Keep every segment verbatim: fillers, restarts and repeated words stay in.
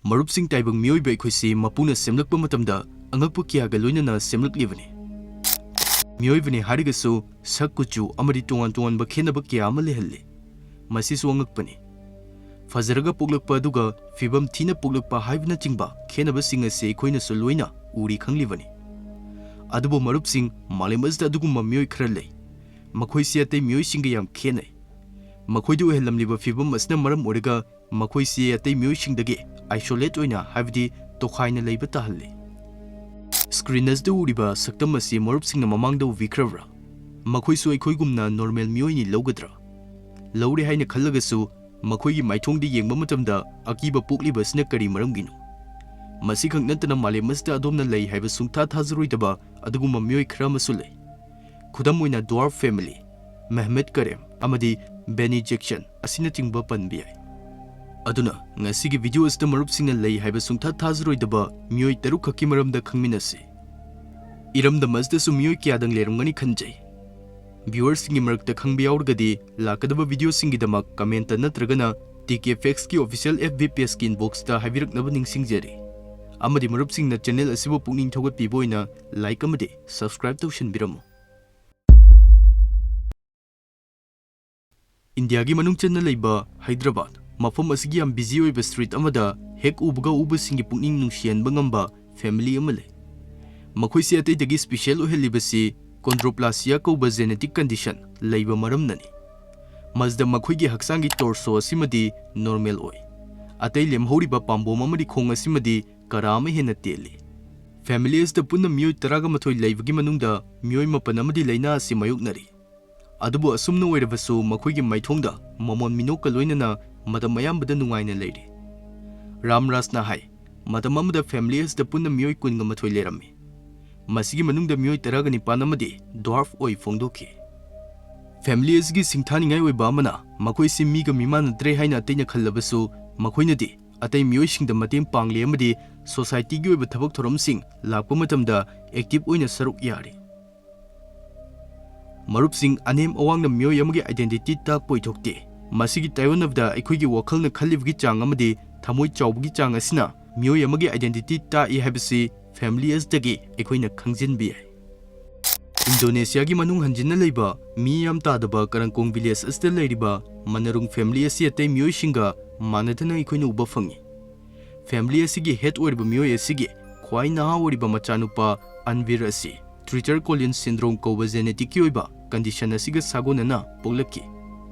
ꯃꯔꯨꯞꯁꯤꯡ, ꯇꯥꯏꯕꯪ ꯃꯤꯑꯣꯏꯕ ꯑꯩꯈꯣꯏꯁꯤ ꯃꯄꯨꯅ ꯁꯦꯝꯂꯛꯄ ꯃꯇꯝꯗ ꯑꯉꯛꯄ ꯀꯌꯥꯒ ꯂꯣꯏꯅꯅ ꯁꯦꯝꯂꯛꯂꯤꯕꯅꯤ꯫ ꯃꯤꯑꯣꯏꯕꯅꯤ ꯍꯥꯏꯔꯒꯁꯨ ꯁꯛ ꯀꯨꯆꯨ ꯑꯃꯗꯤ ꯇꯣꯉꯥꯟ ꯇꯣꯉꯥꯟꯕ ꯈꯦꯠꯅꯕ ꯀꯌꯥ ꯑꯃ ꯂꯩꯍꯜꯂꯤ꯫ ꯃꯁꯤꯁꯨ ꯑꯉꯛꯄꯅꯤ꯫ ꯐꯖꯔꯒ ꯄꯣꯛꯂꯛꯄ ꯑꯗꯨꯒ ꯐꯤꯕꯝ ꯊꯤꯅ ꯄꯣꯛꯂꯛꯄ ꯍꯥꯏꯕꯅꯆꯤꯡꯕ ꯈꯦꯠꯅꯕꯁꯤꯡ ꯑꯁꯤ ꯑꯩꯈꯣꯏꯅꯁꯨ ꯂꯣꯏꯅ ꯎꯔꯤ ꯈꯪꯂꯤꯕꯅꯤ꯫ ꯑꯗꯨꯕꯨ ꯃꯔꯨꯞꯁꯤꯡ, ꯃꯥꯂꯦꯝ ꯑꯁꯤꯗ ꯑꯗꯨꯒꯨꯝꯕ ꯃꯤꯑꯣꯏ ꯈꯔ ꯂꯩ꯫ ꯃꯈꯣꯏꯁꯤ ꯑꯇꯩ ꯃꯤꯑꯣꯏꯁꯤꯡꯒ ꯌꯥꯝ ꯈꯦꯠꯅꯩ꯫ ꯃꯈꯣꯏꯗ ꯑꯣꯏꯍꯜꯂꯝꯂꯤꯕ ꯐꯤꯕꯝ ꯑꯁꯤꯅ ꯃꯔꯝ ꯑꯣꯏꯔꯒ ꯃꯈꯣꯏꯁꯤ ꯑꯇꯩ ꯃꯤꯑꯣꯏꯁꯤꯡꯗꯒꯤ isolate ꯑꯣꯏꯅ, ꯍꯥꯏꯕꯗꯤ ꯇꯣꯈꯥꯏꯅ ꯂꯩꯕ ꯇꯥꯍꯜꯂꯤ꯫ Screen ꯑꯁꯤꯗ ꯎꯔꯤꯕ ꯁꯛꯇꯝ ꯑꯁꯤ ꯃꯔꯨꯞꯁꯤꯡꯅ ꯃꯃꯥꯡꯗ ꯎꯕꯤꯈ꯭ꯔꯕ꯭ꯔꯥ? ꯃꯈꯣꯏꯁꯨ ꯑꯩꯈꯣꯏꯒꯨꯝꯅ normal ꯃꯤꯑꯣꯏꯅꯤ ꯂꯧꯒꯗ꯭ꯔꯥ? ꯂꯧꯔꯦ ꯍꯥꯏꯅ ꯈꯜꯂꯒꯁꯨ, ꯃꯈꯣꯏꯒꯤ ꯃꯥꯏꯊꯣꯡꯗ ꯌꯦꯡꯕ ꯃꯇꯝꯗ ꯑꯀꯤꯕ ꯄꯣꯛꯂꯤꯕ ꯑꯁꯤꯅ ꯀꯔꯤ ꯃꯔꯝꯒꯤꯅꯣ? ꯃꯁꯤꯈꯛ ꯅꯠꯇꯅ, ꯃꯥꯂꯦꯝ ꯑꯁꯤꯗ ꯑꯗꯣꯝꯅ ꯂꯩ ꯍꯥꯏꯕ ꯁꯨꯡꯊꯥ ꯊꯥꯖꯔꯣꯏꯗꯕ ꯑꯗꯨꯒꯨꯝꯕ ꯃꯤꯑꯣꯏ ꯈꯔ ꯑꯃꯁꯨ ꯂꯩ꯫ ꯈꯨꯗꯝ ꯑꯣꯏꯅ, dwarf family, ꯃꯦꯍꯃꯦꯠ ꯀꯔꯦꯝ ꯑꯃꯗꯤ ꯕꯦꯅꯤ ꯖꯦꯛꯁꯟ ꯑꯁꯤꯅꯆꯤꯡꯕ ꯄꯟꯕ ꯌꯥꯏ꯫ ꯑꯗꯨꯅ, ꯉꯁꯤꯒꯤ video ꯑꯁꯤꯗ ꯃꯔꯨꯞꯁꯤꯡꯅ ꯂꯩ ꯍꯥꯏꯕ ꯁꯨꯡꯊꯥ ꯊꯥꯖꯔꯣꯏꯗꯕ ꯃꯤꯑꯣꯏ ꯇꯔꯨꯛ ꯈꯛꯀꯤ ꯃꯔꯝꯗ ꯈꯪꯃꯤꯟꯅꯁꯤ꯫ ꯏꯔꯝꯗꯝ ꯑꯁꯤꯗꯁꯨ ꯃꯤꯑꯣꯏ ꯀꯌꯥꯗꯪ ꯂꯩꯔꯝꯒꯅꯤ ꯈꯟꯖꯩ꯫ Viewersꯁꯤꯡꯒꯤ ꯃꯔꯛꯇ ꯈꯪꯕ ꯌꯥꯎꯔꯒꯗꯤ, ꯂꯥꯛꯀꯗꯕ videoꯁꯤꯡꯒꯤꯗꯃꯛ comment ꯅꯠꯇ꯭ꯔꯒꯅ TK Factsꯀꯤ official FB pageꯀꯤ inboxꯇ ꯍꯥꯏꯕꯤꯔꯛꯅꯕ ꯅꯤꯡꯁꯤꯡꯖꯔꯤ꯫ ꯑꯃꯗꯤ ꯃꯔꯨꯞꯁꯤꯡꯅ channel ꯑꯁꯤꯕꯨ ꯄꯨꯛꯅꯤꯡ ꯊꯧꯒꯠꯄꯤꯕ ꯑꯣꯏꯅ like ꯑꯃꯗꯤ subscribe ꯇꯧꯁꯤꯟꯕꯤꯔꯝꯃꯨ꯫ ꯏꯟꯗꯤꯌꯥꯒꯤ ꯃꯅꯨꯡ ꯆꯟꯅ ꯂꯩꯕ ꯍꯥꯏꯗ꯭ꯔꯕꯥꯗ, ꯃꯐꯝ ꯑꯁꯤꯒꯤ ꯌꯥꯝ busy ꯑꯣꯏꯕ street ꯑꯃꯗ ꯍꯦꯛ ꯎꯕꯒ ꯎꯕꯁꯤꯡꯒꯤ ꯄꯨꯛꯅꯤꯡ ꯅꯨꯡꯁꯤꯍꯟꯕ ꯉꯝꯕ family ꯑꯃ ꯂꯩ꯫ ꯃꯈꯣꯏꯁꯤ ꯑꯇꯩꯗꯒꯤ special ꯑꯣꯏꯍꯜꯂꯤꯕꯁꯤ chondroplasia ꯀꯧꯕ genetic condition ꯂꯩꯕ ꯃꯔꯝꯅꯅꯤ꯫ ꯃꯁꯤꯗ ꯃꯈꯣꯏꯒꯤ ꯍꯛꯆꯥꯡꯒꯤ torso ꯑꯁꯤꯃꯗꯤ normal ꯑꯣꯏ꯫ ꯑꯇꯩ ꯂꯦꯝꯍꯧꯔꯤꯕ ꯄꯥꯝꯕꯣꯝ ꯑꯃꯗꯤ ꯈꯣꯡ ꯑꯁꯤꯃꯗꯤ ꯀꯔꯥ ꯑꯃ ꯍꯦꯟꯅ ꯇꯦꯜꯂꯤ꯫ Family ꯑꯁꯤꯗ ꯄꯨꯟꯅ ꯃꯤꯑꯣꯏ ꯇꯔꯥꯒ ꯃꯥꯊꯣꯏ ꯂꯩꯕꯒꯤ ꯃꯅꯨꯡꯗ ꯃꯤꯑꯣꯏ ꯃꯥꯄꯟ ꯑꯃꯗꯤ ꯂꯥꯏꯅꯥ ꯑꯁꯤ ꯃꯥꯌꯣꯛꯅꯔꯤ꯫ ꯑꯗꯨꯕꯨ ꯑꯁꯨꯝꯅ ꯑꯣꯏꯔꯕꯁꯨ, ꯃꯈꯣꯏꯒꯤ ꯃꯥꯏꯊꯣꯡꯗ ꯃꯃꯣꯟ ꯃꯤꯅꯣꯛꯀ ꯂꯣꯏꯅꯅ ꯃꯇꯝ ꯑꯌꯥꯝꯕꯗ ꯅꯨꯡꯉꯥꯏꯅ ꯂꯩꯔꯤ꯫ ꯔꯥꯝꯔꯥꯖꯅ ꯍꯥꯏ, ꯃꯇꯝ ꯑꯃꯗ family ꯑꯁꯤꯗ ꯄꯨꯟꯅ ꯃꯤꯑꯣꯏ ꯀꯨꯟꯒ ꯃꯥꯊꯣꯏ ꯂꯩꯔꯝꯃꯤ꯫ ꯃꯁꯤꯒꯤ ꯃꯅꯨꯡꯗ ꯃꯤꯑꯣꯏ ꯇꯔꯥꯒ ꯅꯤꯄꯥꯟ ꯑꯃꯗꯤ dwarf ꯑꯣꯏ ꯐꯣꯡꯗꯣꯛꯈꯤ꯫ Family ꯑꯁꯤꯒꯤ ꯁꯤꯡꯊꯥꯅꯤꯡꯉꯥꯏ ꯑꯣꯏꯕ ꯑꯃꯅ, ꯃꯈꯣꯏꯁꯤ ꯃꯤꯒ ꯃꯤꯃꯥꯟꯅꯗ꯭ꯔꯦ ꯍꯥꯏꯅ ꯑꯇꯩꯅ ꯈꯜꯂꯕꯁꯨ, ꯃꯈꯣꯏꯅꯗꯤ ꯑꯇꯩ ꯃꯤꯑꯣꯏꯁꯤꯡꯗ ꯃꯇꯦꯡ ꯄꯥꯡꯂꯤ ꯑꯃꯗꯤ societyꯒꯤ ꯑꯣꯏꯕ ꯊꯕꯛ ꯊꯧꯔꯝꯁꯤꯡ ꯂꯥꯛꯄ ꯃꯇꯝꯗ active ꯑꯣꯏꯅ ꯁꯔꯨꯛ ꯌꯥꯔꯤ꯫ ꯃꯔꯨꯞꯁꯤꯡ, ꯑꯅꯦꯝ ꯑꯋꯥꯡꯅ ꯃꯤꯑꯣꯏ ꯑꯃꯒꯤ identity ꯇꯥꯛꯄ ꯑꯣꯏꯊꯣꯛꯇꯦ꯫ ꯃꯁꯤꯒꯤ ꯇꯥꯏꯑꯣꯟꯅꯕꯗ ꯑꯩꯈꯣꯏꯒꯤ ꯋꯥꯈꯜꯅ ꯈꯜꯂꯤꯕꯒꯤ ꯆꯥꯡ ꯑꯃꯗꯤ ꯊꯃꯣꯏ ꯆꯥꯎꯕꯒꯤ ꯆꯥꯡ ꯑꯁꯤꯅ ꯃꯤꯑꯣꯏ ꯑꯃꯒꯤ identity ꯇꯥꯛꯏ ꯍꯥꯏꯕꯁꯤ ꯐꯦꯃꯤꯂꯤ ꯑꯁꯤꯗꯒꯤ ꯑꯩꯈꯣꯏꯅ ꯈꯪꯖꯤꯟꯕ ꯌꯥꯏ꯫ ꯏꯟꯗꯣꯅꯦꯁꯤꯌꯥꯒꯤ ꯃꯅꯨꯡ ꯍꯟꯖꯤꯟꯅ ꯂꯩꯕ ꯃꯤ ꯌꯥꯝ ꯇꯥꯗꯕ ꯀꯔꯪꯀꯣꯡ ꯚꯤꯂꯦꯖ ꯑꯁꯤꯗ ꯂꯩꯔꯤꯕ ꯃꯅꯔꯨꯡ ꯐꯦꯃꯤꯂꯤ ꯑꯁꯤ ꯑꯇꯩ ꯃꯤꯑꯣꯏꯁꯤꯡꯒ ꯃꯥꯟꯅꯗꯅ ꯑꯩꯈꯣꯏꯅ ꯎꯕ ꯐꯪꯏ꯫ ꯐꯦꯃꯤꯂꯤ ꯑꯁꯤꯒꯤ ꯍꯦꯗ ꯑꯣꯏꯔꯤꯕ ꯃꯤꯑꯣꯏ ꯑꯁꯤꯒꯤ ꯈ꯭ꯋꯥꯏ ꯅꯍꯥ ꯑꯣꯏꯔꯤꯕ ꯃꯆꯥꯅꯨꯄꯥ ꯑꯟꯕꯤꯔ ꯑꯁꯤ ꯇ꯭ꯔꯤꯆꯔ ꯀꯣꯂꯤꯟ ꯁꯤꯟꯗ꯭ꯔꯣꯝ ꯀꯧꯕ ꯖꯦꯅꯦꯇꯤꯛꯀꯤ ꯑꯣꯏꯕ ꯀꯟꯗꯤꯁꯟ ꯑꯁꯤꯒ ꯁꯥꯒꯣꯟꯅꯅ ꯄꯣꯛꯂꯛꯈꯤ꯫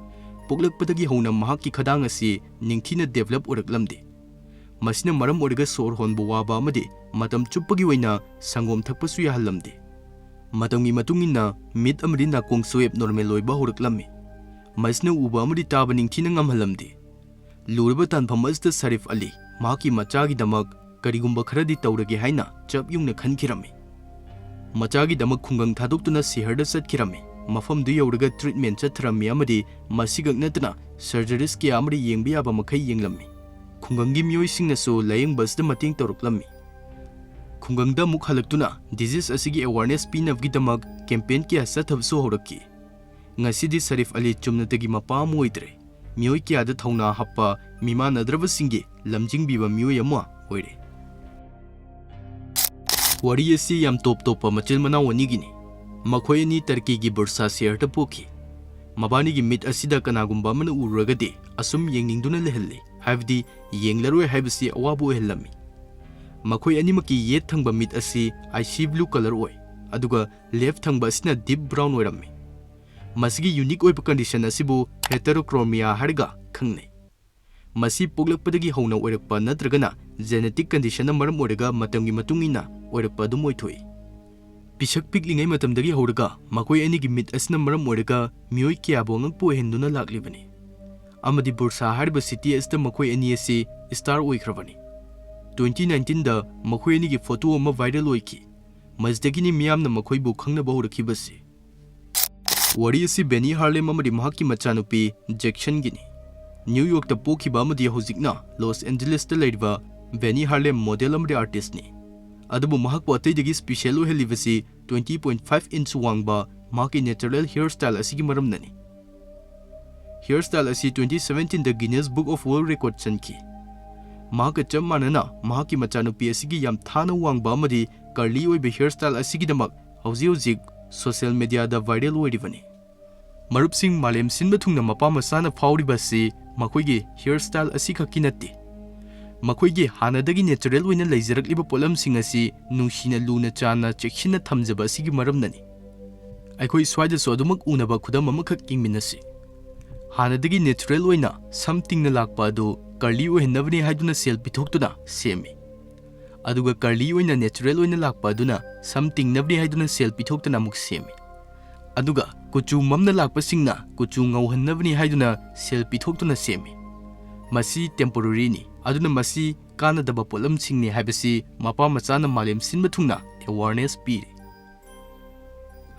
ꯄꯣꯛꯂꯛꯄꯗꯒꯤ ꯍꯧꯅ ꯃꯍꯥꯛꯀꯤ ꯈꯗꯥꯡ ꯑꯁꯤ ꯅꯤꯡꯊꯤꯅ ꯗꯦꯕꯂꯞ ꯑꯣꯏꯔꯛꯂꯝꯗꯦ꯫ ꯃꯁꯤꯅ ꯃꯔꯝ ꯑꯣꯏꯔꯒ ꯁꯣꯔ ꯍꯣꯟꯕ ꯋꯥꯕ ꯑꯃꯗꯤ ꯃꯇꯝ ꯆꯨꯞꯄꯒꯤ ꯑꯣꯏꯅ ꯁꯪꯒꯣꯝ ꯊꯛꯄꯁꯨ ꯌꯥꯍꯜꯂꯝꯗꯦ꯫ ꯃꯇꯝꯒꯤ ꯃꯇꯨꯡ ꯏꯟꯅ ꯃꯤꯠ ꯑꯃꯗꯤ ꯅꯥꯀꯣꯡꯁꯨ ꯑꯦꯕꯅꯣꯔꯃꯦꯜ ꯑꯣꯏꯕ ꯍꯧꯔꯛꯂꯝꯃꯤ꯫ ꯃꯁꯤꯅ ꯎꯕ ꯑꯃꯗꯤ ꯇꯥꯕ ꯅꯤꯡꯊꯤꯅ ꯉꯝꯍꯜꯂꯝꯗꯦ꯫ ꯂꯨꯔꯕ ꯇꯥꯟꯐꯝ ꯑꯁꯤꯗ ꯁꯔꯤꯐ ꯑꯂꯤ ꯃꯍꯥꯛꯀꯤ ꯃꯆꯥꯒꯤꯗꯃꯛ ꯀꯔꯤꯒꯨꯝꯕ ꯈꯔꯗꯤ ꯇꯧꯔꯒꯦ ꯍꯥꯏꯅ ꯆꯞ ꯌꯨꯡꯅ ꯈꯟꯈꯤꯔꯝꯃꯤ꯫ ꯃꯆꯥꯒꯤꯗꯃꯛ ꯈꯨꯡꯒꯪ ꯊꯥꯗꯣꯛꯇꯨꯅ ꯁꯍꯔꯗ ꯆꯠꯈꯤꯔꯝꯃꯤ꯫ ꯃꯐꯝꯗꯨ ꯌꯧꯔꯒ ꯇ꯭ꯔꯤꯠꯃꯦꯟ ꯆꯠꯊꯔꯝꯃꯤ ꯑꯃꯗꯤ ꯃꯁꯤꯈꯛ ꯅꯠꯇꯅ ꯁꯔꯖꯔꯤꯁ ꯀꯌꯥ ꯑꯃꯗꯤ ꯌꯦꯡꯕ ꯌꯥꯕ ꯃꯈꯩ ꯌꯦꯡꯂꯝꯃꯤ꯫ ꯈꯨꯡꯒꯪꯒꯤ ꯃꯤꯑꯣꯏꯁꯤꯡꯅꯁꯨ ꯂꯥꯌꯦꯡꯕ ꯑꯁꯤꯗ ꯃꯇꯦꯡ ꯇꯧꯔꯛꯂꯝꯃꯤ꯫ ꯈꯨꯡꯒꯪꯗ ꯑꯃꯨꯛ ꯍꯜꯂꯛꯇꯨꯅ ꯗꯤꯖꯤꯖ ꯑꯁꯤꯒꯤ ꯑꯦꯋꯥꯔꯅꯦꯁ ꯄꯤꯅꯕꯒꯤꯗꯃꯛ ꯀꯦꯝꯄꯦꯟ ꯀꯌꯥ ꯆꯠꯊꯕꯁꯨ ꯍꯧꯔꯛꯈꯤ꯫ ꯉꯁꯤꯗꯤ ꯁꯔꯤꯐ ꯑꯂꯤ ꯆꯨꯝꯅꯇꯒꯤ ꯃꯄꯥ ꯑꯃ ꯑꯣꯏꯗ꯭ꯔꯦ, ꯃꯤꯑꯣꯏ ꯀꯌꯥꯗ ꯊꯧꯅꯥ ꯍꯥꯞꯄ, ꯃꯤꯃꯥꯟꯅꯗ꯭ꯔꯕꯁꯤꯡꯒꯤ ꯂꯝꯖꯤꯡꯕꯤꯕ ꯃꯤꯑꯣꯏ ꯑꯃ ꯑꯣꯏꯔꯦ꯫ ꯋꯥꯔꯤ ꯑꯁꯤ ꯌꯥꯝ ꯇꯣꯞ ꯇꯣꯞꯄ ꯃꯆꯤꯟ ꯃꯅꯥꯎ ꯑꯅꯤꯒꯤꯅꯤ꯫ ꯃꯈꯣꯏ ꯑꯅꯤ ꯇꯔꯀꯤꯒꯤ ꯕꯨꯔꯁꯥ ꯁꯍꯔꯗ ꯄꯣꯛꯈꯤ꯫ ꯃꯕꯥꯅꯤꯒꯤ ꯃꯤꯠ ꯑꯁꯤꯗ ꯀꯅꯥꯒꯨꯝꯕ ꯑꯃꯅ ꯎꯔꯨꯔꯒꯗꯤ ꯑꯁꯨꯝ ꯌꯦꯡꯅꯤꯡꯗꯨꯅ ꯂꯩꯍꯜꯂꯤ, ꯍꯥꯏꯕꯗꯤ ꯌꯦꯡꯂꯔꯣꯏ ꯍꯥꯏꯕꯁꯤ ꯑꯋꯥꯕ ꯑꯣꯏꯍꯜꯂꯝꯃꯤ꯫ ꯃꯈꯣꯏ ꯑꯅꯤꯃꯛꯀꯤ ꯌꯦꯠ ꯊꯪꯕ ꯃꯤꯠ ꯑꯁꯤ icy blue colour ꯑꯣꯏ, ꯑꯗꯨꯒ ꯂꯦꯐ ꯊꯪꯕ ꯑꯁꯤꯅ ꯗꯤꯞ ꯕ꯭ꯔꯥꯎꯟ ꯑꯣꯏꯔꯝꯃꯤ꯫ ꯃꯁꯤꯒꯤ ꯌꯨꯅꯤꯛ ꯑꯣꯏꯕ ꯀꯟꯗꯤꯁꯟ ꯑꯁꯤꯕꯨ ꯍꯦꯇꯦꯔꯣꯀ꯭ꯔꯣꯃꯤꯌꯥ ꯍꯥꯏꯔꯒ ꯈꯪꯅꯩ꯫ ꯃꯁꯤ ꯄꯣꯛꯂꯛꯄꯗꯒꯤ ꯍꯧꯅ ꯑꯣꯏꯔꯛꯄ ꯅꯠꯇ꯭ꯔꯒꯅ ꯖꯦꯅꯦꯇꯤꯛ ꯀꯟꯗꯤꯁꯟꯅ ꯃꯔꯝ ꯑꯣꯏꯔꯒ ꯃꯇꯝꯒꯤ ꯃꯇꯨꯡ ꯏꯟꯅ ꯑꯣꯏꯔꯛꯄ ꯑꯗꯨꯝ ꯑꯣꯏꯊꯣꯛꯏ꯫ ꯄꯤꯁꯛ ꯄꯤꯛꯂꯤꯉꯩ ꯃꯇꯝꯗꯒꯤ ꯍꯧꯔꯒ ꯃꯈꯣꯏ ꯑꯅꯤꯒꯤ ꯃꯤꯠ ꯑꯁꯤꯅ ꯃꯔꯝ ꯑꯣꯏꯔꯒ ꯃꯤꯑꯣꯏ ꯀꯌꯥꯕꯨ ꯑꯉꯛꯄ ꯑꯣꯏꯍꯟꯗꯨꯅ ꯂꯥꯛꯂꯤꯕꯅꯤ꯫ ꯑꯃꯗꯤ ꯕꯨꯔꯁꯥ ꯍꯥꯏꯔꯤꯕ ꯁꯤꯇꯤ ꯑꯁꯤꯗ ꯃꯈꯣꯏ ꯑꯅꯤ ꯑꯁꯤ ꯁ꯭ꯇꯥꯔ ꯑꯣꯏꯈ꯭ꯔꯕꯅꯤ꯫ ꯇ꯭ꯋꯦꯟꯇꯤ ꯅꯥꯏꯟꯇꯤꯟꯗ ꯃꯈꯣꯏ ꯑꯅꯤꯒꯤ ꯐꯣꯇꯣ ꯑꯃ ꯚꯥꯏꯔꯦꯜ ꯑꯣꯏꯈꯤ꯫ ꯃꯁꯤꯗꯒꯤꯅꯤ ꯃꯤꯌꯥꯝꯅ ꯃꯈꯣꯏꯕꯨ ꯈꯪꯅꯕ ꯍꯧꯔꯛꯈꯤꯕꯁꯤ꯫ ꯋꯥꯔꯤ ꯑꯁꯤ ꯕꯦꯅꯤ ꯍꯥꯔꯂꯦꯝ ꯑꯃꯗꯤ ꯃꯍꯥꯛꯀꯤ ꯃꯆꯥꯅꯨꯄꯤ ꯖꯦꯛꯁꯟꯒꯤꯅꯤ꯫ ꯅ꯭ꯌꯨ ꯌꯣꯔꯛꯇ ꯄꯣꯛꯈꯤꯕ ꯑꯃꯗꯤ ꯍꯧꯖꯤꯛꯅ ꯂꯣꯁ ꯑꯦꯟꯖꯦꯂꯤꯁꯇ ꯂꯩꯔꯤꯕ ꯕꯦꯅꯤ ꯍꯥꯔꯂꯦꯝ ꯃꯣꯗꯦꯜ ꯑꯃꯗꯤ ꯑꯥꯔꯇꯤꯁ꯭ꯠꯅꯤ꯫ ꯑꯗꯨꯕꯨ ꯃꯍꯥꯛꯄꯨ ꯑꯇꯩꯗꯒꯤ ꯁ꯭ꯄꯤꯁꯦꯜ ꯑꯣꯏꯍꯜꯂꯤꯕꯁꯤ ꯇ꯭ꯋꯦꯟꯇꯤ ꯄꯣꯏꯟꯠ ꯐꯥꯏꯚ ꯏꯟꯆ ꯋꯥꯡꯕ ꯃꯍꯥꯛꯀꯤ ꯅꯦꯆꯔꯦꯜ ꯍꯤꯌꯔ ꯁ꯭ꯇꯥꯏꯜ ꯑꯁꯤꯒꯤ ꯃꯔꯝꯅꯅꯤ꯫ ꯍꯤꯌꯔ ꯁ꯭ꯇꯥꯏꯜ ꯑꯁꯤ ꯇ꯭ꯋꯦꯟꯇꯤ ꯁꯚꯦꯟꯇꯤꯟꯗ Guinness book of world record ꯆꯟꯈꯤ꯫ ꯃꯍꯥꯛꯀ ꯆꯞ ꯃꯥꯟꯅꯅ ꯃꯍꯥꯛꯀꯤ ꯃꯆꯥꯅꯨꯄꯤ ꯑꯁꯤꯒꯤ ꯌꯥꯝ ꯊꯥꯅ ꯋꯥꯡꯕ ꯑꯃꯗꯤ curly ꯑꯣꯏꯕ hairstyle ꯑꯁꯤꯒꯤꯗꯃꯛ ꯍꯧꯖꯤꯛ ꯍꯧꯖꯤꯛ social mediaꯗ viral ꯑꯣꯏꯔꯤꯕꯅꯤ꯫ ꯃꯔꯨꯞꯁꯤꯡ, ꯃꯥꯂꯦꯝ ꯁꯤꯟꯕ ꯊꯨꯡꯅ ꯃꯄꯥ ꯃꯆꯥꯅ ꯐꯥꯎꯔꯤꯕ ꯑꯁꯤ ꯃꯈꯣꯏꯒꯤ hairstyle ꯑꯁꯤꯈꯛꯀꯤ ꯅꯠꯇꯦ꯫ ꯃꯈꯣꯏꯒꯤ ꯍꯥꯟꯅꯗꯒꯤ natural ꯑꯣꯏꯅ ꯂꯩꯖꯔꯛꯂꯤꯕ ꯄꯣꯠꯂꯝꯁꯤꯡ ꯑꯁꯤ ꯅꯨꯡꯁꯤꯅ ꯂꯨꯅ ꯆꯥꯟꯅ ꯆꯦꯛꯁꯤꯟꯅ ꯊꯝꯖꯕ ꯑꯁꯤꯒꯤ ꯃꯔꯝꯅꯅꯤ꯫ ꯑꯩꯈꯣꯏ ꯁ꯭ꯋꯥꯏꯗꯁꯨ ꯑꯗꯨꯃꯛ ꯎꯅꯕ ꯈꯨꯗꯝ ꯑꯃꯈꯛ ꯌꯦꯡꯃꯤꯟꯅꯁꯤ꯫ ꯍꯥꯟꯅꯗꯒꯤ natural ꯑꯣꯏꯅ ꯁꯝ ꯇꯤꯡꯅ ꯂꯥꯛꯄ ꯑꯗꯨ curly ꯑꯣꯏꯍꯟꯅꯕꯅꯤ ꯍꯥꯏꯗꯨꯅ ꯁꯦꯜ ꯄꯤꯊꯣꯛꯇꯨꯅ ꯁꯦꯝꯃꯤ꯫ ꯑꯗꯨꯒ curly ꯑꯣꯏꯅ natural ꯑꯣꯏꯅ ꯂꯥꯛꯄ ꯑꯗꯨꯅ ꯁꯝ ꯇꯤꯡꯅꯕꯅꯤ ꯍꯥꯏꯗꯨꯅ ꯁꯦꯜ ꯄꯤꯊꯣꯛꯇꯨꯅ ꯑꯃꯨꯛ ꯁꯦꯝꯃꯤ꯫ ꯑꯗꯨꯒ ꯀꯨꯆꯨ ꯃꯝꯅ ꯂꯥꯛꯄꯁꯤꯡꯅ ꯀꯨꯆꯨ ꯉꯧꯍꯟꯅꯕꯅꯤ ꯍꯥꯏꯗꯨꯅ ꯁꯦꯜ ꯄꯤꯊꯣꯛꯇꯨꯅ ꯁꯦꯝꯃꯤ꯫ ꯃꯁꯤ temporaryꯅꯤ, ꯑꯗꯨꯅ ꯃꯁꯤ ꯀꯥꯟꯅꯗꯕ ꯄꯣꯠꯂꯝꯁꯤꯡꯅꯤ ꯍꯥꯏꯕꯁꯤ ꯃꯄꯥ ꯃꯆꯥꯅ ꯃꯥꯂꯦꯝ ꯁꯤꯟꯕ ꯊꯨꯡꯅ awareness ꯄꯤꯔꯤ꯫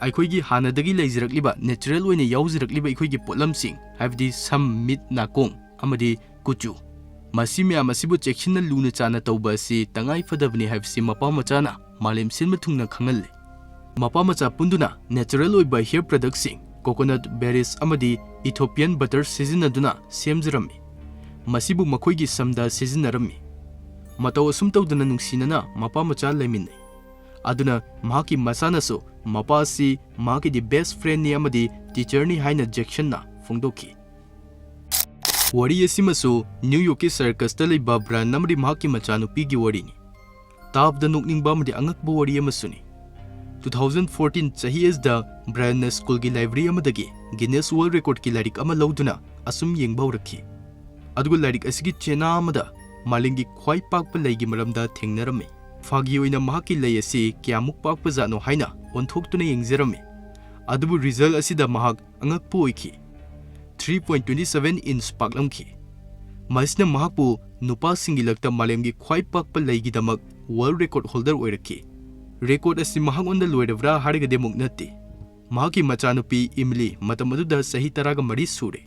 ꯑꯩꯈꯣꯏꯒꯤ ꯍꯥꯟꯅꯗꯒꯤ ꯂꯩꯖꯔꯛꯂꯤꯕ, natural ꯑꯣꯏꯅ ꯌꯥꯎꯖꯔꯛꯂꯤꯕ ꯑꯩꯈꯣꯏꯒꯤ ꯄꯣꯠꯂꯝꯁꯤꯡ, ꯍꯥꯏꯕꯗꯤ ꯁꯝ, ꯃꯤꯠ, ꯅꯥꯀꯣꯡ ꯑꯃꯗꯤ ꯀꯨꯆꯨ, ꯃꯁꯤ ꯃꯌꯥꯝ ꯑꯁꯤꯕꯨ ꯆꯦꯛꯁꯤꯟꯅ ꯂꯨꯅ ꯆꯥꯟꯅ ꯇꯧꯕ ꯑꯁꯤ ꯇꯉꯥꯏ ꯐꯗꯕꯅꯤ ꯍꯥꯏꯕꯁꯤ ꯃꯄꯥ ꯃꯆꯥꯅ ꯃꯥꯂꯦꯝ ꯁꯤꯟꯕ ꯊꯨꯡꯅ ꯈꯪꯍꯜꯂꯤ꯫ ꯃꯄꯥ ꯃꯆꯥ ꯄꯨꯟꯗꯨꯅ natural ꯑꯣꯏꯕ hair productꯁꯤꯡ, coconut, berries ꯑꯃꯗꯤ Ethiopian butter ꯁꯤꯖꯤꯟꯅꯗꯨꯅ ꯁꯦꯝꯖꯔꯝꯃꯤ꯫ ꯃꯁꯤꯕꯨ ꯃꯈꯣꯏꯒꯤ ꯁꯝꯗ ꯁꯤꯖꯤꯟꯅꯔꯝꯃꯤ꯫ ꯃꯇꯧ ꯑꯁꯨꯝ ꯇꯧꯗꯅ ꯅꯨꯡꯁꯤꯅꯅ ꯃꯄꯥ ꯃꯆꯥ ꯂꯩꯃꯤꯟꯅꯩ꯫ ꯑꯗꯨꯅ ꯃꯍꯥꯛꯀꯤ ꯃꯆꯥꯅꯁꯨ ꯃꯄꯥ ꯑꯁꯤ ꯃꯍꯥꯛꯀꯤꯗꯤ best friendꯅꯤ ꯑꯃꯗꯤ teacherꯅꯤ ꯍꯥꯏꯅ ꯖꯦꯛꯁꯟꯅ ꯐꯣꯡꯗꯣꯛꯈꯤ꯫ ꯋꯥꯔꯤ ꯑꯁꯤꯃꯁꯨ New Yorkꯀꯤ circusꯇ ꯂꯩꯕ Brian ꯑꯃꯗꯤ ꯃꯍꯥꯛꯀꯤ ꯃꯆꯥꯅꯨꯄꯤꯒꯤ ꯋꯥꯔꯤꯅꯤ꯫ ꯇꯥꯕꯗ ꯅꯣꯛꯅꯤꯡꯕ ꯑꯃꯗꯤ ꯑꯉꯛꯄ ꯋꯥꯔꯤ ꯑꯃꯁꯨꯅꯤ꯫ Two thousand fourteen ꯆꯍꯤ ꯑꯁꯤꯗ Brianꯅ schoolꯒꯤ library ꯑꯃꯗꯒꯤ Guinness World Recordꯀꯤ ꯂꯥꯏꯔꯤꯛ ꯑꯃ ꯂꯧꯗꯨꯅ ꯑꯁꯨꯝ ꯌꯦꯡꯕ ꯍꯧꯔꯛꯈꯤ꯫ ꯑꯗꯨꯒ ꯂꯥꯏꯔꯤꯛ ꯑꯁꯤꯒꯤ ꯆꯦꯅꯥ ꯑꯃꯗ ꯃꯥꯂꯦꯝꯒꯤ ꯈ꯭ꯋꯥꯏ ꯄꯥꯛꯄ ꯂꯩꯒꯤ ꯃꯔꯝꯗ ꯊꯦꯡꯅꯔꯝꯃꯤ꯫ ꯐꯥꯒꯤ ꯑꯣꯏꯅ ꯃꯍꯥꯛꯀꯤ ꯂꯩ ꯑꯁꯤ ꯀꯌꯥꯃꯨꯛ ꯄꯥꯛꯄꯖꯥꯠꯅꯣ ꯍꯥꯏꯅ ꯑꯣꯟꯊꯣꯛꯇꯨꯅ ꯌꯦꯡꯖꯔꯝꯃꯤ꯫ ꯑꯗꯨꯕꯨ result ꯑꯁꯤꯗ ꯃꯍꯥꯛ ꯑꯉꯛꯄ ꯑꯣꯏꯈꯤ꯫ Three point twenty seven inch ꯄꯥꯛꯂꯝꯈꯤ꯫ ꯃꯁꯤꯅ ꯃꯍꯥꯛꯄꯨ ꯅꯨꯄꯥꯁꯤꯡꯒꯤ ꯂꯛꯇ ꯃꯥꯂꯦꯝꯒꯤ ꯈ꯭ꯋꯥꯏ ꯄꯥꯛꯄ ꯂꯩꯒꯤꯗꯃꯛ world record holder ꯑꯣꯏꯔꯛꯈꯤ꯫ Record ꯑꯁꯤ ꯃꯍꯥꯛꯉꯣꯟꯗ ꯂꯣꯏꯔꯕ꯭ꯔꯥ ꯍꯥꯏꯔꯒꯗꯤ ꯑꯃꯨꯛ ꯅꯠꯇꯦ꯫ ꯃꯍꯥꯛꯀꯤ ꯃꯆꯥꯅꯨꯄꯤ ꯏꯃꯤꯂꯤ ꯃꯇꯝ ꯑꯗꯨꯗ ꯆꯍꯤ ꯇꯔꯥꯒ ꯃꯔꯤ ꯁꯨꯔꯦ꯫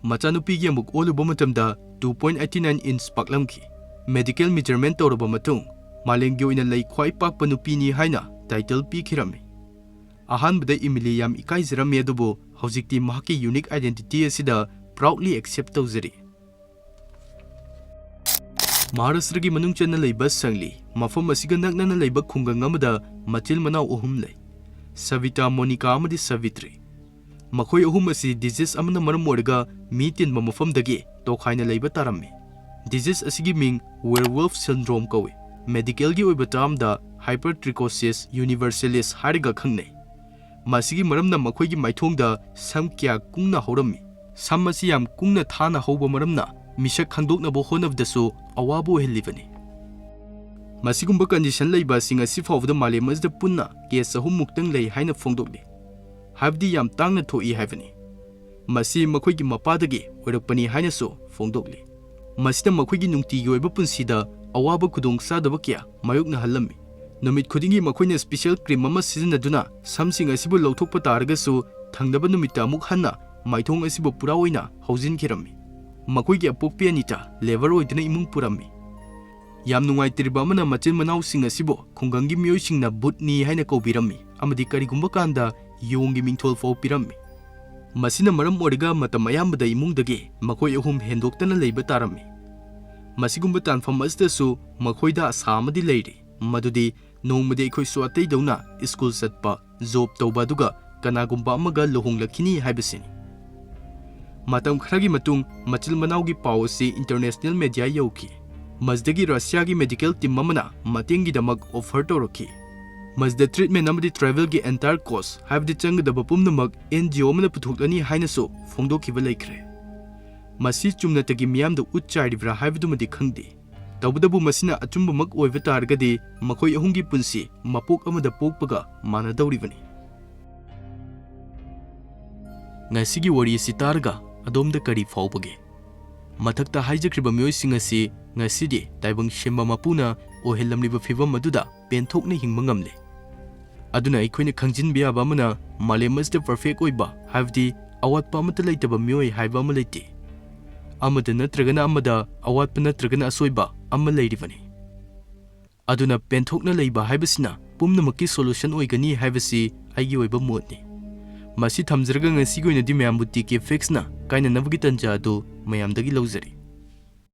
ꯃꯆꯥꯅꯨꯄꯤꯒꯤ ꯑꯃꯨꯛ ꯑꯣꯜꯂꯨꯕ ꯃꯇꯝꯗ two point eighty nine inch ꯄꯥꯛꯂꯝꯈꯤ꯫ Medical measurement ꯇꯧꯔꯕ ꯃꯇꯨꯡ ꯃꯥꯂꯦꯝꯒꯤ ꯑꯣꯏꯅ ꯂꯩ ꯈ꯭ꯋꯥꯏ ꯄꯥꯛꯄ ꯅꯨꯄꯤꯅꯤ ꯍꯥꯏꯅ title ꯄꯤꯈꯤꯔꯝꯃꯤ꯫ ꯑꯍꯥꯟꯕꯗ ꯏꯃꯤꯂꯤ ꯌꯥꯝ ꯏꯀꯥꯏꯖꯔꯝꯃꯤ, ꯑꯗꯨꯕꯨ ꯍꯧꯖꯤꯛꯇꯤ ꯃꯍꯥꯛꯀꯤ unique identity ꯑꯁꯤꯗ proudly accept ꯇꯧꯖꯔꯤ꯫ ꯃꯍꯥꯔꯥꯁꯇ꯭ꯔꯒꯤ ꯃꯅꯨꯡ ꯆꯟꯅ ꯂꯩꯕ ꯁꯪꯂꯤ, ꯃꯐꯝ ꯑꯁꯤꯒ ꯅꯛꯅꯅ ꯂꯩꯕ ꯈꯨꯡꯒꯪ ꯑꯃꯗ ꯃꯆꯤꯜ ꯃꯅꯥꯎ ꯑꯍꯨꯝ ꯂꯩ, ꯁꯕꯤꯇꯥ, ꯃꯣꯅꯤꯀꯥ ꯑꯃꯗꯤ ꯁꯥꯕꯤꯇ꯭ꯔꯤ꯫ ꯃꯈꯣꯏ ꯑꯍꯨꯝ ꯑꯁꯤ disease ꯑꯃꯅ ꯃꯔꯝ ꯑꯣꯏꯔꯒ ꯃꯤ ꯇꯤꯟꯕ ꯃꯐꯝꯗꯒꯤ ꯇꯣꯈꯥꯏꯅ ꯂꯩꯕ ꯇꯥꯔꯝꯃꯤ꯫ Disease ꯑꯁꯤꯒꯤ ꯃꯤꯡ werewolf syndrome ꯀꯧꯏ꯫ Medicalꯒꯤ ꯑꯣꯏꯕ termꯗ hypertrichosis universalis ꯍꯥꯏꯔꯒ ꯈꯪꯅꯩ꯫ ꯃꯁꯤꯒꯤ ꯃꯔꯝꯅ ꯃꯈꯣꯏꯒꯤ ꯃꯥꯏꯊꯣꯡꯗ ꯁꯝ ꯀꯌꯥ ꯀꯨꯡꯅ ꯍꯧꯔꯝꯃꯤ꯫ ꯁꯝ ꯑꯁꯤ ꯌꯥꯝ ꯀꯨꯡꯅ ꯊꯥꯅ ꯍꯧꯕ ꯃꯔꯝꯅ ꯃꯤꯁꯛ ꯈꯪꯗꯣꯛꯅꯕ ꯍꯣꯠꯅꯕꯗꯁꯨ ꯑꯋꯥꯕ ꯑꯣꯏꯍꯜꯂꯤꯕꯅꯤ꯫ ꯃꯁꯤꯒꯨꯝꯕ condition ꯂꯩꯕꯁꯤꯡ ꯑꯁꯤ ꯐꯥꯎꯕꯗ ꯃꯥꯂꯦꯝ ꯑꯁꯤꯗ ꯄꯨꯟꯅ case ꯑꯍꯨꯝ ꯃꯨꯛꯇꯪ ꯂꯩ ꯍꯥꯏꯅ ꯐꯣꯡꯗꯣꯛꯂꯤ꯫ ꯍꯥꯏꯕꯗꯤ ꯌꯥꯝ ꯇꯥꯡꯅ ꯊꯣꯛꯏ ꯍꯥꯏꯕꯅꯤ꯫ ꯃꯁꯤ ꯃꯈꯣꯏꯒꯤ ꯃꯄꯥꯗꯒꯤ ꯑꯣꯏꯔꯛꯄꯅꯤ ꯍꯥꯏꯅꯁꯨ ꯐꯣꯡꯗꯣꯛꯂꯤ꯫ ꯃꯁꯤꯅ ꯃꯈꯣꯏꯒꯤ ꯅꯨꯡꯇꯤꯒꯤ ꯑꯣꯏꯕ ꯄꯨꯟꯁꯤꯗ ꯑꯋꯥꯕ ꯈꯨꯗꯣꯡꯆꯥꯗꯕ ꯀꯌꯥ ꯃꯥꯌꯣꯛꯅꯍꯜꯂꯝꯃꯤ꯫ ꯅꯨꯃꯤꯠ ꯈꯨꯗꯤꯡꯒꯤ ꯃꯈꯣꯏꯅ special cream ꯑꯃ ꯁꯤꯖꯤꯟꯅꯗꯨꯅ ꯁꯝꯁꯤꯡ ꯑꯁꯤꯕꯨ ꯂꯧꯊꯣꯛꯄ ꯇꯥꯔꯒꯁꯨ, ꯊꯪꯅꯕ ꯅꯨꯃꯤꯠꯇ ꯑꯃꯨꯛ ꯍꯟꯅ ꯃꯥꯏꯊꯣꯡ ꯑꯁꯤꯕꯨ ꯄꯨꯔꯥ ꯑꯣꯏꯅ ꯍꯧꯖꯤꯟꯈꯤꯔꯝꯃꯤ꯫ ꯃꯈꯣꯏꯒꯤ ꯑꯄꯣꯛꯄꯤ ꯑꯅꯤꯇꯥ labor ꯑꯣꯏꯗꯨꯅ ꯏꯃꯨꯡ ꯄꯨꯔꯝꯃꯤ꯫ ꯌꯥꯝ ꯅꯨꯡꯉꯥꯏꯇ꯭ꯔꯤꯕ ꯑꯃꯅ, ꯃꯆꯤꯟ ꯃꯅꯥꯎꯁꯤꯡ ꯑꯁꯤꯕꯨ ꯈꯨꯡꯒꯪꯒꯤ ꯃꯤꯑꯣꯏꯁꯤꯡꯅ ꯕꯨꯠꯅꯤ ꯍꯥꯏꯅ ꯀꯧꯕꯤꯔꯝꯃꯤ ꯑꯃꯗꯤ ꯀꯔꯤꯒꯨꯝꯕ ꯀꯥꯟꯗ ꯌꯣꯡꯒꯤ ꯃꯤꯡꯊꯣꯜ ꯐꯥꯎ ꯄꯤꯔꯝꯃꯤ꯫ ꯃꯁꯤꯅ ꯃꯔꯝ ꯑꯣꯏꯔꯒ ꯃꯇꯝ ꯑꯌꯥꯝꯕꯗ ꯏꯃꯨꯡꯗꯒꯤ ꯃꯈꯣꯏ ꯑꯍꯨꯝ ꯍꯦꯟꯗꯣꯛꯇꯅ ꯂꯩꯕ ꯇꯥꯔꯝꯃꯤ꯫ ꯃꯁꯤꯒꯨꯝꯕ ꯇꯥꯟꯐꯝ ꯑꯁꯤꯗꯁꯨ ꯃꯈꯣꯏꯗ ꯑꯁꯥ ꯑꯃꯗꯤ ꯂꯩꯔꯤ, ꯃꯗꯨꯗꯤ ꯅꯣꯡꯃꯗꯤ ꯑꯩꯈꯣꯏꯁꯨ ꯑꯇꯩꯗꯧꯅ school ꯆꯠꯄ, job ꯇꯧꯕ, ꯑꯗꯨꯒ ꯀꯅꯥꯒꯨꯝꯕ ꯑꯃꯒ ꯂꯨꯍꯣꯡꯂꯛꯈꯤꯅꯤ ꯍꯥꯏꯕꯁꯤꯅꯤ꯫ ꯃꯇꯝ ꯈꯔꯒꯤ ꯃꯇꯨꯡ ꯃꯆꯤꯜ ꯃꯅꯥꯎꯒꯤ ꯄꯥꯎ ꯑꯁꯤ international media ꯌꯧꯈꯤ꯫ ꯃꯁꯤꯗꯒꯤ ꯔꯁꯤꯌꯥꯒꯤ medical team ꯑꯃꯅ ꯃꯇꯦꯡꯒꯤꯗꯃꯛ offer ꯇꯧꯔꯛꯈꯤ꯫ ꯃꯁꯤꯗ treatment ꯑꯃꯗꯤ travelꯒꯤ entire cost, ꯍꯥꯏꯕꯗꯤ ꯆꯪꯒꯗꯕ ꯄꯨꯝꯅꯃꯛ NGO ꯑꯃꯅ ꯄꯨꯊꯣꯛꯂꯅꯤ ꯍꯥꯏꯅꯁꯨ ꯐꯣꯡꯗꯣꯛꯈꯤꯕ ꯂꯩꯈ꯭ꯔꯦ꯫ ꯃꯁꯤ ꯆꯨꯝꯅꯇꯒꯤ ꯃꯤꯌꯥꯝꯗ ꯎꯠ ꯆꯥꯏꯔꯤꯕ꯭ꯔꯥ ꯍꯥꯏꯕꯗꯨꯃꯗꯤ ꯈꯪꯗꯦ꯫ ꯇꯧꯕꯇꯕꯨ ꯃꯁꯤꯅ ꯑꯆꯨꯝꯕꯃꯛ ꯑꯣꯏꯕ ꯇꯥꯔꯒꯗꯤ ꯃꯈꯣꯏ ꯑꯍꯨꯝꯒꯤ ꯄꯨꯟꯁꯤ ꯃꯄꯣꯛ ꯑꯃꯗ ꯄꯣꯛꯄꯒ ꯃꯥꯟꯅꯗꯧꯔꯤꯕꯅꯤ꯫ ꯉꯁꯤꯒꯤ ꯋꯥꯔꯤ ꯑꯁꯤ ꯇꯥꯔꯒ ꯑꯗꯣꯝꯗ ꯀꯔꯤ ꯐꯥꯎꯕꯒꯦ? ꯃꯊꯛꯇ ꯍꯥꯏꯖꯈ꯭ꯔꯤꯕ ꯃꯤꯑꯣꯏꯁꯤꯡ ꯑꯁꯤ ꯉꯁꯤꯗꯤ ꯇꯥꯏꯕꯪ ꯁꯦꯝꯕ ꯃꯄꯨꯅ ꯑꯣꯏꯍꯜꯂꯝꯂꯤꯕ ꯐꯤꯕꯝ ꯑꯗꯨꯗ ꯄꯦꯟꯊꯣꯛꯅ ꯍꯤꯡꯕ ꯉꯝꯂꯦ꯫ ꯑꯗꯨꯅ ꯑꯩꯈꯣꯏꯅ ꯈꯪꯖꯤꯟꯕ ꯌꯥꯕ ꯑꯃꯅ, ꯃꯥꯂꯦꯝ ꯑꯁꯤꯗ perfect ꯑꯣꯏꯕ, ꯍꯥꯏꯕꯗꯤ ꯑꯋꯥꯠꯄ ꯑꯃꯠꯇ ꯂꯩꯇꯕ ꯃꯤꯑꯣꯏ ꯍꯥꯏꯕ ꯑꯃ ꯂꯩꯇꯦ꯫ ꯑꯃꯗ ꯅꯠꯇ꯭ꯔꯒꯅ ꯑꯃꯗ ꯑꯋꯥꯠꯄ ꯅꯠꯇ꯭ꯔꯒꯅ ꯑꯁꯣꯏꯕ ꯑꯃ ꯂꯩꯔꯤꯕꯅꯤ꯫ ꯑꯗꯨꯅ ꯄꯦꯟꯊꯣꯛꯅ ꯂꯩꯕ ꯍꯥꯏꯕꯁꯤꯅ ꯄꯨꯝꯅꯃꯛꯀꯤ solution ꯑꯣꯏꯒꯅꯤ ꯍꯥꯏꯕꯁꯤ ꯑꯩꯒꯤ ꯑꯣꯏꯕ ꯃꯣꯠꯅꯤ꯫ ꯃꯁꯤ ꯊꯝꯖꯔꯒ ꯉꯁꯤꯒꯤ ꯑꯣꯏꯅꯗꯤ ꯃꯌꯥꯝꯕꯨ TK Factsꯅ ꯀꯥꯏꯅꯅꯕꯒꯤ ꯇꯟꯖꯥ ꯑꯗꯨ ꯃꯌꯥꯝꯗꯒꯤ ꯂꯧꯖꯔꯤ꯫